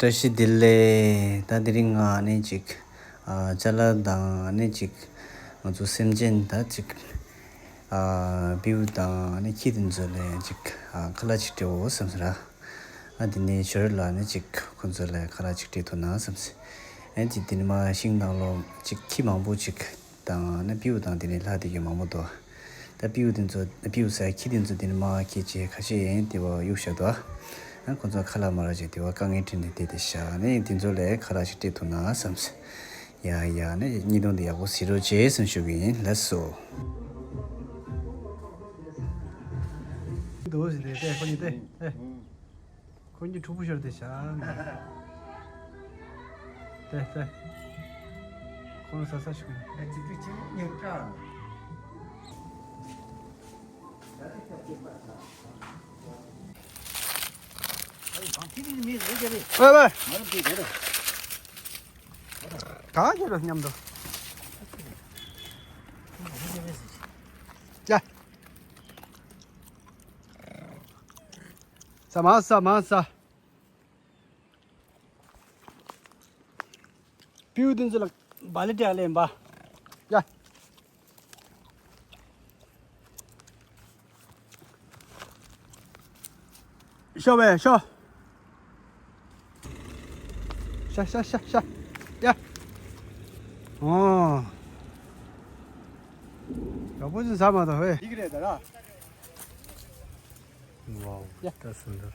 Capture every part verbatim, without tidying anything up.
བཀྲ་ཤིས་བདེ་ལེགས། ད་དེ་རིང་ང་ནི་ཅིག་ཨ་ཅ་ལག་དང་ནི་ཅིག་ང་ཚོ་སེམས་ཅན་ད་ཅིག་ཨ་སྤྲེའུ་དང་ནི་ཁྱི་དེ་ཚོ་ལ་ཅིག་ཨ་ཁ་ལག་ཅིག་སྤྲད་འོ་བསམ་ཟེར། ཨ་དེ་ནས་ཞོར་ལ་ནི་ཅིག་ཁོ་ཚོ་ལ་ཁ་ལག་ཅིག་སྤྲད་ཐུབ་ན་བསམ་ཟེར། ཨ་ཅིག་དེ་ནས་མ་ཤིང་ནང་ལོགས་ཅིག་ཁྱི་མང་པོ་ཅིག་དང་ནི་སྤྲེའུ་དང་དེ་ནས་ལྷ་དེ་གའི་མང་པོ་འདུག་ད་སྤྲེའུ་དེ་ཚོ་སྤྲེའུ་ཟེར་ཁྱི་དེ་ཚོ་དེ་ནས་མ་ཁྱི་ཅིག་ཁ་ཤས་ཡིན་དེ་བ་གཡུག་བཞག་འདུག་ཨ་ཁོ་ཚོ་ཁ་ལག་མ་རག་ཅིག་དེ་བ་དཀའ་ངལ་འཕྲད་ནས་བསྡད་དེ་བཞག་ནས་དེ་ཚོ་ལ་ཁ་ལག་ཅིག་སྤྲད་ཐུབ་ན་བསམ་ཟེར། ཡ་ཡ་ནི་བརྙན་ཐུང་འདི་ཡག་པོ་གཟིགས་རོགས་བྱེད་ཟེར་ཞུ་གི་ཡིན། ལགས་སོ། འདུག་ཟེར་ཏེ་ཏེ་ཁོ་གཉིས་ཏེ་ཏེ། ཁོ་གཉིས་ཕྲུ་གུ་ཤོར་ཏེ་བཞག་ཏེ་ཏེ། ཁོང་ས་ས་ཞུ་གི་ཡིན། ཨོ་ཝེ། ག་གེ་རོ་མཉམ་དུ། ཡ། ས་མ་ས་མ་ས། སྤྲེའུ་དེ་ཚོ་ལ་བ་ལི་སྤྲད་ལེན་པ། ཡ། ཤོ་བས་ཤོ། ཤ་ཤ་ཤ་ཤ། ཡ། ཨོ། ཡག་པོ་ཅིག་ཟ་མ་ཐག་ཧེ། འདི་གི་རེད་ད་ར། ཝའོ། ཡ། ད་སུ་འདུག་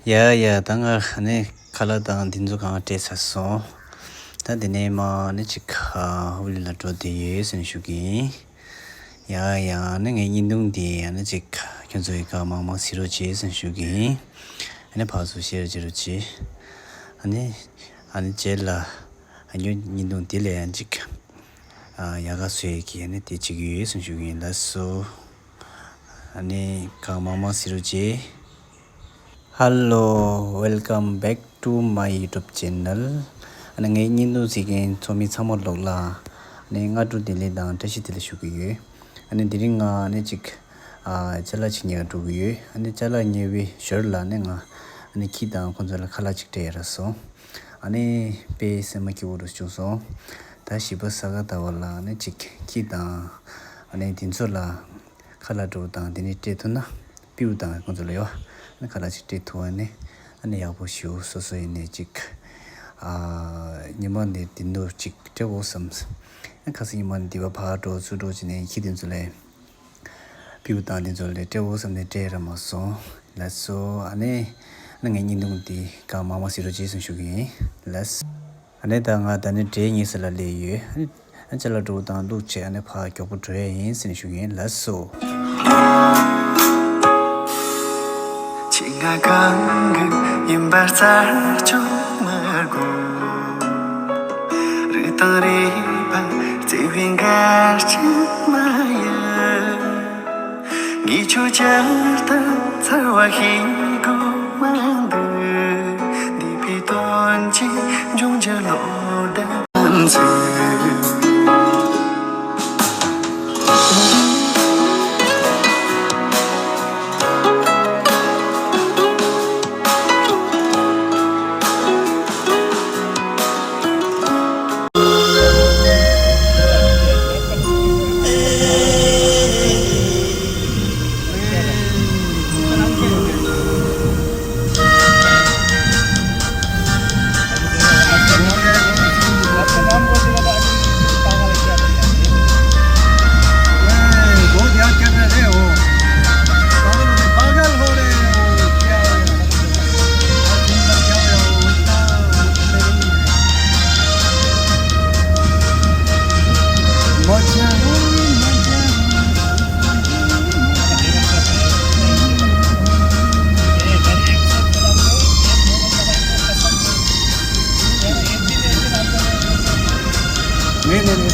ཡ་ཡ། ད་ང་ནི་ཁ་ལག་དང་འདི་ཚོ་གང་སྤྲད་ཚར་སོང་། ད་འདི་ནས་མ་ནི་ཅིག་ཧོབ་ལི་ལ་འགྲོ་བསྡད་ཡོད་ཟེར་ཞུ་གི་ཡིན། ཡ་ཡ། ནི་ངའི་བརྙན་ཐུང་འདི་ཡང་ནི་ཅིག་ཁྱོད་ཚོ་ཡི་ག་མང་མང་གཟིགས་རོགས་བྱེད་ཟེར་ཞུ་གི་ཡིན། ཨ་ནི་ཕར་ཚུར་ཤེར་བྱེད་རོགས་བྱེད། ཨ་ནི་ཨ་ནི་རྗེས་ལ་ཨ་ཉོ་བརྙན་ཐུང་འདི་ལས་ཡང་ཅིག་ཨ་ཡག་ག་བཟོ་ཡས་ཀྱི་ཨ་ནི་དེ་བྱེད་ཀྱི་ཡོད་ཟེར་ཞུ་གི་ཡིན། ལགས་སོ། ཨ་ནི་གང་མང་མང་གཟིགས་རོགས་བྱེད། Hello, welcome back to my YouTube channel. ཨ་ནི་ངའི་བརྙན་ཐུང་གཟིགས་མཁན་ཚོགས་མི་ཚང་མ་ལོག་ལ་ཨ་ནི་སྔ་དྲོ་བདེ་ལེགས་དང་བཀྲ་ཤིས་བདེ་ལེགས་ཞུ་གི་ཡོད། ཨ་ནི་དེ་རིང་ང་ཨ་ནི་ཅིག་ཨ་ཅ་ལག་ཅིག་ཉོ་འགྲོ་གི་ཡོད། ཨ་ནི་ཅ་ལག་ཉོ་བའི་ཞོར་ལ་ཨ་ནི་ང་ཨ་ནི་ཁྱི་དང་ཁོ་ཚོ་ལ་ཁ་ལག་ཅིག་སྤྲད་ཡ་རག་སོང་། ཨ་ནི་དཔེ་སེམས་མ་སྐྱིད་པོ་རུ་བྱུང་སོང་། ད་བཞི་པ་གཟའ་སྐར་ཟླ་བ་ལ་ཨ་ནི་ཅིག་ཁྱི་དང་ཨ་ནི་དེ་ཚོ་ལ་ཁ་ལག་འདྲ་བོ་དང་དེ་ནས་སྤྲད་ཐུབ་ན། སྤྲེའུ་དང་ཁོང་ཚོ་ལ་ཡོད། ཨ་ནི་ཁ་ལག་ཅིག་སྤྲད་ཐུབ་པ་ནི་ཨ་ནི་ཡག་པོ་ཞུ། སོ་སོ་ཡིན་ནས་ཅིག་ཨ་ཉི་མ་འདི་འདི་འདྲ་ཅིག་སྤྲད་འོ་བསམ། ཨ་ཁ་སང་ཉི་མ་འདི་བ་ཕར་འགྲོ་ཚུར་འགྲོ་བྱས་ནས་ཁྱི་དེ་ཚོ་ལ་སྤྲེའུ་དང་དེ་ཚོ་ལ་སྤྲད་འོ་བསམ་ནས་སྤྲད་ར་མ་སོང་། ལགས་སོ། ཨ་ནི་ཨ་ནི་ངའི་བརྙན་ཐུང་འདི་གང་མང་མང་གཟིགས་རོགས་བྱེད་ཟེར་ཞུ་གི་ཡིན། ལགས། ཨ་ནི་ད་ང་ད་ནི་གྲལ་གཉིས་ས་ལ་སླེབས་ཡོད། ཨ་ནི་ཅ་ལག་འདྲ་བོ་དང་བླུགས་བྱས་ཨ་ནི་ཕར་མགྱོགས་པོ་འགྲོ་ཡ་ཡིན་ཟེར་ནས་ཞུ་གི་ཡིན། ལགས་སོ། ཆེས་ང་གང་གི་ཡིན་པར་རྩར་བཅོས་མ་དགོས། རི་དང་རི་བ་བརྩེ་བའི་འགལ་རྐྱེན་མ་ཡིན། ངས་ཁྱོད་ཅར་དང་ཚར་བ་ཤེས་དགོས་མ་འདུག་འདས་པའི་དོན་གྱི་འབྱུང་འགྱུར་ལོ་ཟླ་ཚོས། ནས་